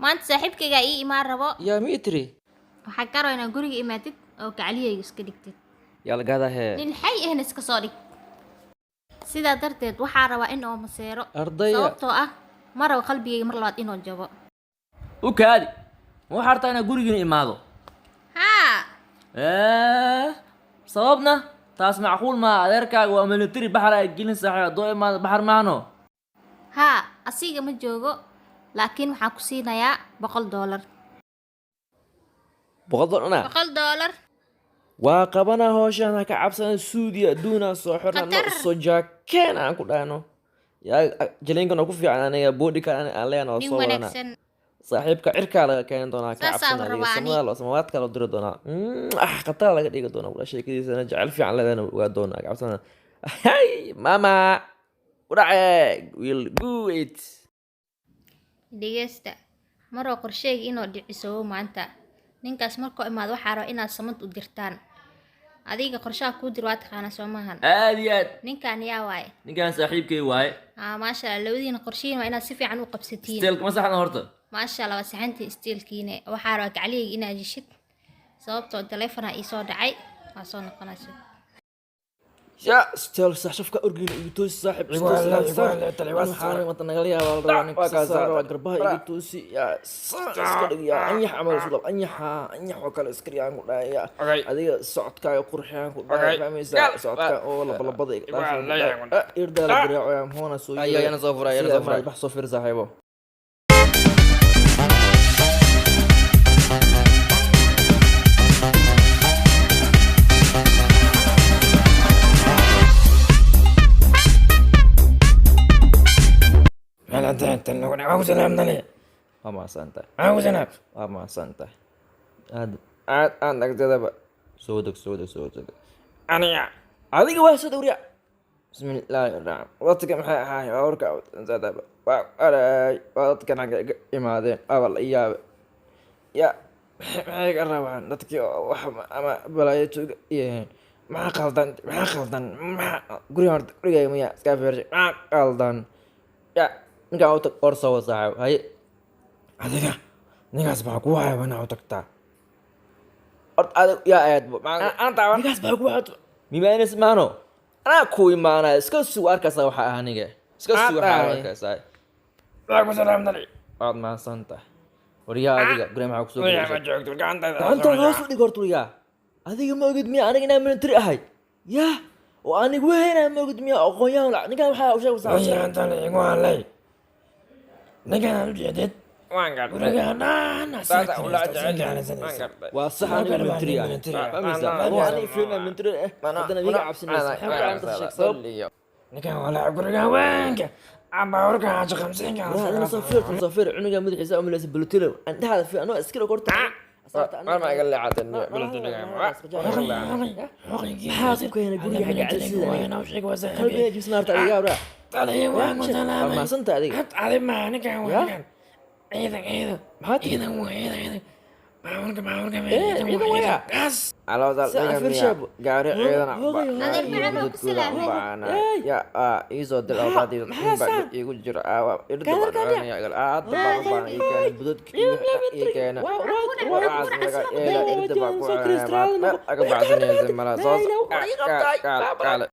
Maanta saaxiibkaygaa ii imaan rabo. Yaa mitri. Waxaa ka rabaa inaad guriga imaatid oo gacaliyayga iska dhigtid. Yaa lagaada hee. Nin xay ahna iska soo dhig. Sidaa darteed waxaa rabaa in oo maseero. Ardaya. Sababtoo ah ma rabo qalbigayga mar labaad inuu jabo. U kaadi, ma waxaa rabtaa inaa gurigiina imaado? Haa. Sababna taas macquul maaha. Adeerkaaga waa military, baxar ay gelin saaxiib haddoo imaado baxar maahno. Haa, asiga ma joogo, laakiin waxaan ku siinayaa $100. $100 ana. $100. Waa qabana howshan, ha ka cabsana. Suudiya adduunaa soo xirna no. Khatar. Soo jaakeen aan ku dhahno yaa jaliinkan oo ku fiican aniga boodhika aan leeyahay oo Nin soo wadana. wanaagsan. Saaxiibka cirkaa laga keeni doonaa, ka Saasaan cabsana adiga. rabaa ani. Samada loo samawaadka loo diri doonaa. Khatar laga dhigi doonaa wala sheekadiisana jecel fiican leedana ogaa doonaa, ka cabsana. Hey mama, udhace, will do it. Dhegeysta, maroo qorsheyga inuu dhicisoobo maanta. Ninkaas markuu imaado waxaa rabaa inaad samad u dirtaan. Adiga qorshaha kuu dir waa taqaanaa, soo maahan? Aad iyo aad. Ninkan yaa waaye? Ninkan saaxiibkay waaye. Haa, maasha Allah, labadiina qorshihiin waa inaad si fiican u qabsatiin. Steelka ma saxna horta? Maasha Allah, waa saxantii steelkiine. Waxaa rabaa gacliyayga inaad jishid, sababtoo taleefanaa ii soo dhacay, waa soo noqonaysa. Ya steel sax, shafka orgiina igu toosi saaxiib. Waxaan mata nagala yaabaa la rabaa ninka saara waa garbaha igu toosi. Yaa iska dhig, yaa anyax camal isu dhab, anyaxa anyax oo kale iska dhig aan ku dhahay. Yaa adiga socodkaaga qurxiyaan ku dhahay, fahmaysaa? Socodka oo labalabada iga dhaafaan ku dhahay. Irdaa la garaaco yaa muxuuna soo Ayo, yana soo furay, yana soo furay. Bax soo fiir saaxiibo. Waa mahadsantahay, waa mahadsantahay, aad aad aan dhagdadaba. Soo deg, soo deg, soo deg. Aniga adiga waa soo dowriya. Bismillaahi raxmaan. Dadka maxay ahaay warka sadaba waa aray, waa dadkan xagga iga imaadeen waaba la yaabe. Ya maxay ka rabaan dadkii oo wax ama balaayo tuuga yihiin? Maxaa qaldan? Maxaa qaldan? Maxaa guriga horta gurigayga miya iska fiirshay? Maxaa qaldan? Ya ninkaan u tag or soo wad saaxiib haye. Adiga ninkaas baa ku haya wana u tagtaa. Horta adig yaa aadbo ninkaas baa ku waxaad miimaanas maano, anaa ku imaanaya. Iska sug, arkaysaa waxaa ah aniga. Iska sug, waxaa arkaysaa. Waad mahadsan tahay. Waryaa adiga guriga maxaa kusoo gelisay? Gacantaan hoos u dhig horta. Waryaa adiga ma ogid miya aniga inaan military ahay? Yaa oo aniga weynaa ma ogid miya aqoon-yahan ninkaan waxaa u sheegaysaa? Waa sax, aniga military ah, fahmaysaa? Oo aniga fiirna military eh, haddana iga cabsinaysa. Maxay ku gacanta sheeg sabab? Waraa adina soo fiir, soo fiir cunuga madaxiisa umalaysa bulutilo andhahaada fiir anoo askari korta. Maxaa ku keenay guriga xagga calisida? Qalbiga jibs maarta adiga waraa. Waa mahadsantahay adiga. Maxaa tiri? Ciidan waya. Gaari ciidan. Adeer macaan oo ku salaamay. Ya iisoo dir awqaadii baa iigu jira irda baan cunaya aad baan u baahan ii keena budadka ii keena waxaas laga eela irda baa ku cunaya meel aga baxsanaysa mala soo kaale.